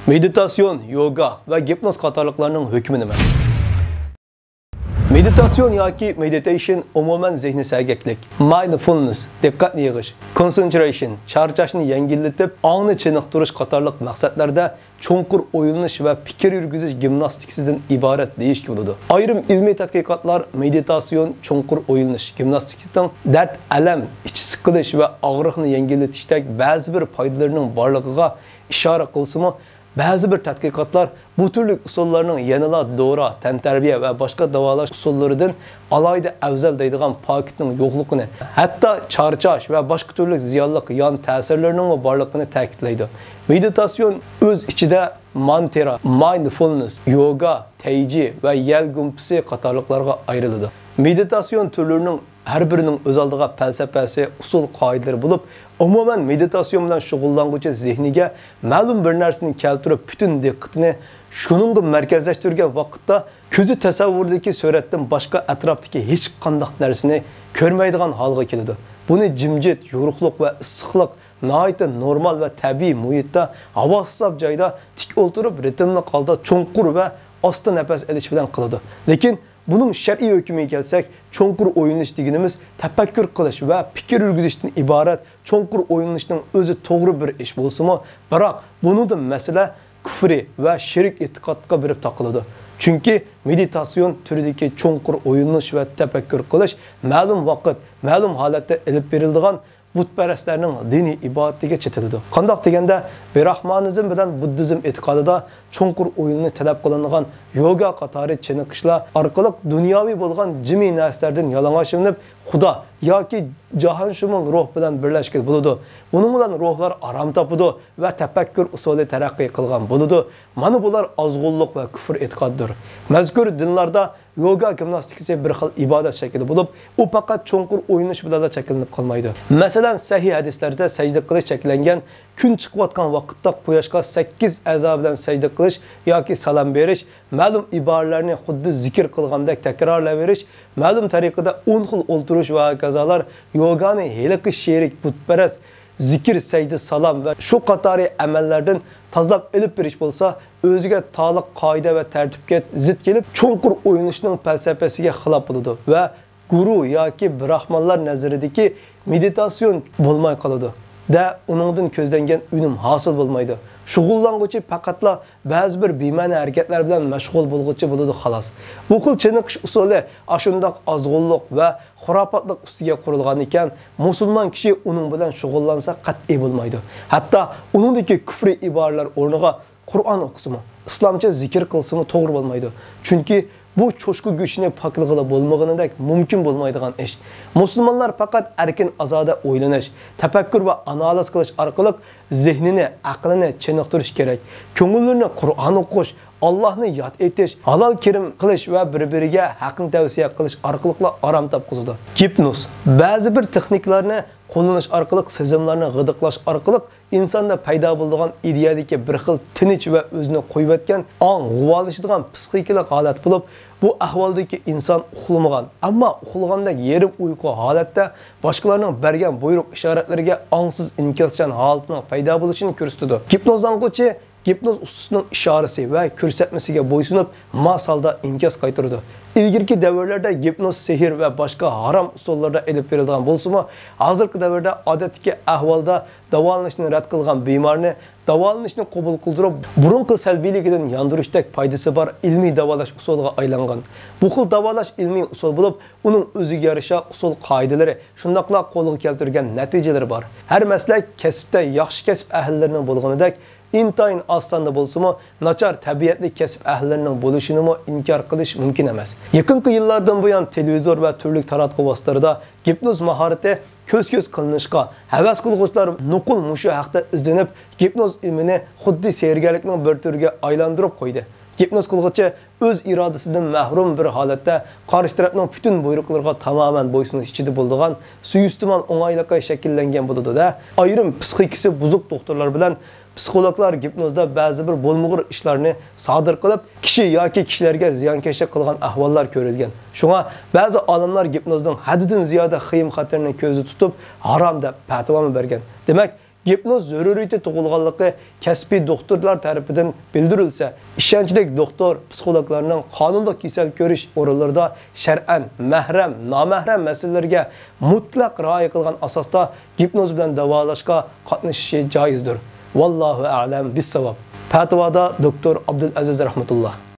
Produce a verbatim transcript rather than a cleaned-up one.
مېدىتاتسىيون، يوگا ۋە گىپنوز قاتارلىقلارنىڭ ھۆكمى نېمە؟ مېدىتاتسىيون ياكى مېدىتېيشن ئومۇمەن زېھنىي سەگەكلىك، مايندفۇلنېس، دىققەتنى يىغىش، كونسېنترېيشن، چارچاشنى يەڭگىللىتىپ، ئاڭنى چېنىقتۇرۇش قاتارلىق مەقسەتلەردە چوڭقۇر ئويلىنىش ۋە پىكىر يۈرگۈزۈش گىمناستىكىسىدىن ئىبارەت دېيىشكە بولىدۇ. ئايرىم ئىلمىي تەتقىقاتلار مېدىتاتسىيون چوڭقۇر ئويلىنىش گىمناستىكىسىنىڭ دەرد، ئەلەم، ئىچ سىقىلىش ۋە ئاغرىقنى يەڭگىللىتىشتەك بەزى بىر پايدىلىرىنىڭ بارلىقىغا ئىشارە قىلسىمۇ، بەزى بىر تەتقىقاتلار بۇ تۈرلۈك ئۇسۇللارنىڭ يەنىلا دورا، تەنتەربىيە ۋە باشقا داۋالاش ئۇسۇللىرىدىن ئالاھىدە ئەۋزەل دەيدىغان پاكىتنىڭ يوقلۇقىنى، ھەتتا چارچاش ۋە باشقا تۈرلۈك زىيانلىق يان تەسىرلىرىنىڭمۇ بارلىقىنى تەكىتلەيدۇ. مېدىتاتسىيون ئۆز ئىچىدە مانترا، مايندفۇلنېس، يوگا، تەيجى ۋە يەل گۇمپىسى قاتارلىقلارغا ئايرىلىدۇ. مېدىتاتسىيون تۈرلىرىنىڭ ھەر بىرىنىڭ ئۆز ئالدىغا پەلسەپەسى، ئۇسۇل-قائىدىلىرى بولۇپ، ئومۇمەن، مېدىتاتسىيون بىلەن شۇغۇللانغۇچى زېھنىگە مەلۇم بىر نەرسىنى كەلتۈرۈپ، پۈتۈن دىققىتىنى شۇنىڭغا مەركەزلەشتۈرگەن ۋاقىتتا، كۆزى تەسەۋۋۇردىكى سۈرەتتىن باشقا ئەتراپتىكى ھېچقانداق نەرسىنى كۆرمەيدىغان ھالغا كېلىدۇ. بۇنى جىمجىت، يورۇقلۇق ۋە ئىسسىقلىق، ناھايىتى نورمال ۋە تەبىئىي مۇھىتتا، ھاۋاسى ساپ جايدا تىك ئولتۇرۇپ، رىتىملىق ھالدا چوڭقۇر ۋە ئاستا نەپەس ئېلىش بىلەن قىلىدۇ. لېكىن بۇنىڭ شەرئىي ھۆكمىگە كەلسەك، چوڭقۇر ئويلىنىش دېگىنىمىز تەپەككۇر قىلىش ۋە پىكىر يۈرگۈزۈشتىن ئىبارەت. چوڭقۇر ئويلىنىشنىڭ ئۆزى توغرا بىر ئىش بولسىمۇ، بىراق بۇنىڭدا مەسىلە كۇفرى ۋە شېرىك ئېتىقادقا بېرىپ تاقىلىدۇ. چۈنكى مېدىتاتسىيون تۈرىدىكى چوڭقۇر ئويلىنىش ۋە تەپەككۇر قىلىش مەلۇم ۋاقىت، مەلۇم ھالەتتە ئېلىپ بېرىلىدىغان بۇتپەرەسلەرنىڭ دىنىي ئىبادىتىگە چېتىلىدۇ. قانداق دېگەندە، براھمانىزم بىلەن بۇددىزم ئېتىقادىدا چوڭقۇر ئويلىنىش تەلەپ قىلىنغان يوگا قاتارى چېنىقىشلار ئارقىلىق دۇنياۋى بولغان جىمىي نەرسىلەردىن يالىڭاچلىنىپ، خۇدا ياكى جاھانشۇمۇل روھ بىلەن بىرلەشكىلى بولىدۇ. بۇنىڭ بىلەن روھلار ئارام تاپىدۇ ۋە تەپەككۇر ئۇسۇلى تەرەققىي قىلغان بولىدۇ. مانا بۇلار ئازغۇنلۇق ۋە كۇفر ئېتىقادىدۇر. مەزكۇر دىنلاردا يوگا گىمناستىكىسى بىر خىل ئىبادەت شەكلى بولۇپ، ئۇ پەقەت چوڭقۇر ئويلىنىش بىلەنلا چەكلىنىپ قالمايدۇ. مەسىلەن، سەھىھ ھەدىسلەردە سەجدە قىلىش چەكلەنگەن، كۈن چىقىۋاتقان ۋاقىتتا قۇياشقا سەككىز ئەزا بىلەن سەجدە قىلىش ياكى سالام بېرىش، مەلۇم ئىبارىلەرنى خۇددى زىكىر قىلغاندەك تەكرارلاۋېرىش، مەلۇم تەرىقىدە ئون خىل ئولتۇرۇش ۋە ھاكازالار يوگانى ھېلىقى شېرىك بۇتپەرەس زىكىر، سەجدە، سالام ۋە شۇ قاتارى ئەمەللەردىن تازىلاپ ئېلىپ بېرىش بولسا، ئۆزىگە تالىق قائىدە ۋە تەرتىپكە زىت كېلىپ، چوڭقۇر ئويلىنىشنىڭ پەلسەپىسىگە خىلاپ بولىدۇ ۋە گۇرۇ ياكى براھمانلار نەزىرىدىكى مېدىتاتسىيون بولماي قالىدۇ. دە، ئۇنىڭدىن كۆزلەنگەن ئۈنۈم ھاسىل بولمايدۇ. شۇغۇللانغۇچى پەقەتلا بەزى بىر بىمەنە ھەرىكەتلەر بىلەن مەشغۇل بولغۇچى بولىدۇ، خالاس. بۇ خىل چېنىقىش ئۇسۇلى ئاشۇنداق ئازغۇنلۇق ۋە خۇراپاتلىق ئۈستىگە قۇرۇلغان ئىكەن، مۇسۇلمان كىشى ئۇنىڭ بىلەن شۇغۇللانسا قەتئىي بولمايدۇ. ھەتتا ئۇنىڭدىكى كۇفرىي ئىبارىلەر ئورنىغا قۇرئان ئوقۇسىمۇ، ئىسلامچە زىكىر قىلسىمۇ توغرا بولمايدۇ. چۈنكى بۇ چوشقا گۆشىنى پاكلىغىلى بولمىغىنىدەك مۇمكىن بولمايدىغان ئىش. مۇسۇلمانلار پەقەت ئەركىن ئازادە ئويلىنىش، تەپەككۇر ۋە ئانالىز قىلىش ئارقىلىق زېھنىنى، ئەقلىنى چېنىقتۇرۇش كېرەك. كۆڭۈللىرىنى قۇرئان ئوقۇش، ئاللاھنى ياد ئېتىش، ھالال كىرىم قىلىش ۋە بىر-بىرىگە ھەقنى تەۋسىيە قىلىش ئارقىلىقلا ئارام تاپقۇزىدۇ. گىپنوز. بەزى بىر تېخنىكىلارنى قوللىنىش ئارقىلىق، سېزىملارنى غىدىقلاش ئارقىلىق ئىنساندا پەيدا بولىدىغان ئىدىيەدىكى بىر خىل تىنچ ۋە ئۆزىنى قويۇۋەتكەن، ئاڭ غۇۋالىشىدىغان پسىخىكىلىق ھالەت بولۇپ، بۇ ئەھۋالدىكى ئىنسان ئۇخلىمىغان، ئەمما ئۇخلىغاندەك يېرىم ئۇيقۇ ھالەتتە باشقىلارنىڭ بەرگەن بۇيرۇق ئىشارەتلىرىگە ئاڭسىز ئىنكاسچان ھالىتىنىڭ پەيدا بولۇشىنى كۆرسىتىدۇ. گىپنوزلانغۇچى گىپنوز ئۇستىسىنىڭ ئىشارىسى ۋە كۆرسەتمىسىگە بويسۇنۇپ، ماس ھالدا ئىنكاس قايتۇرىدۇ. ئىلگىرىكى دەۋرلەردە گىپنوز سېھىر ۋە باشقا ھارام ئۇسۇللاردا ئېلىپ بېرىلىدىغان بولسىمۇ، ھازىرقى دەۋردە ئادەتتىكى ئەھۋالدا داۋالىنىشنى رەت قىلغان بىمارنى داۋالىنىشنى قوبۇل قىلدۇرۇپ، بۇرۇنقى سەلبىيلىكىدىن ياندۇرۇشتەك پايدىسى بار ئىلمىي داۋالاش ئۇسۇلىغا ئايلانغان. بۇ خىل داۋالاش ئىلمىي ئۇسۇل بولۇپ، ئۇنىڭ ئۆزىگە يارىشا ئۇسۇل قائىدىلىرى، شۇنداقلا قولغا كەلتۈرگەن نەتىجىلىرى بار. ھەر مەسلەك كەسىپتە ياخشى كەسىپ ئەھلىلىرىنىڭ بولغىنىدەك، ئىنتايىن ئاز ساندا بولسىمۇ، ناچار تەبىئەتلىك كەسىپ ئەھلىلىرىنىڭ بولۇشىنىمۇ ئىنكار قىلىش مۇمكىن ئەمەس. يېقىنقى يىللاردىن بۇيان تېلېۋىزور ۋە تۈرلۈك تاراتقۇ ۋاسىتىلىرىدا گىپنوز ماھارىتى كۆز-كۆز قىلىنىشقا، ھەۋەس قىلغۇچىلار نوقۇل مۇشۇ ھەقتە ئىزدىنىپ، گىپنوز ئىلمىنى خۇددى سېھىرگەرلىكنىڭ بىر تۈرىگە ئايلاندۇرۇپ قويدى. گىپنوز قىلغۇچى ئۆز ئىرادىسىدىن مەھرۇم بىر ھالەتتە قارشى تەرەپنىڭ پۈتۈن بۇيرۇقلىرىغا تامامەن بويسۇنۇش ئىچىدە بولىدىغان سۇيىئىستېمال ئوڭايلىقى شەكىللەنگەن بولىدۇ-دە. ئايرىم پسىخىكىسى بۇزۇق دوختۇرلار بىلەن پسىخولوگلار گىپنوزدا بەزى بىر بولمىغۇر ئىشلارنى سادىر قىلىپ، كىشى ياكى كىشىلەرگە زىيانكەشلىك قىلغان ئەھۋاللار كۆرۈلگەن. شۇڭا بەزى ئالىملار گىپنوزنىڭ ھەددىدىن زىيادە خېيىم-خەتىرىنى كۆزدە تۇتۇپ، ھارام دەپ پەتىۋامۇ بەرگەن. دېمەك، گىپنوز زۆرۈرىيىتى تۇغۇلغانلىقى كەسپىي دوختۇرلار تەرىپىدىن بىلدۈرۈلسە، ئىشەنچلىك دوختۇر، پسىخولوگلارنىڭ قانۇنلۇق كېسەل كۆرۈش ئورۇنلىرىدا شەرئەن مەھرەم، نامەھرەم مەسىلىلەرگە مۇتلەق رىئايە قىلغان ئاساستا گىپنوز بىلەن داۋالاشقا قاتنىشىشى جائىزدۇر. ۋاللاھۇ ئەلەم بىسساۋاب. پەتىۋادا دوكتور ئابدۇلئەزىز رەھمەتۇللا.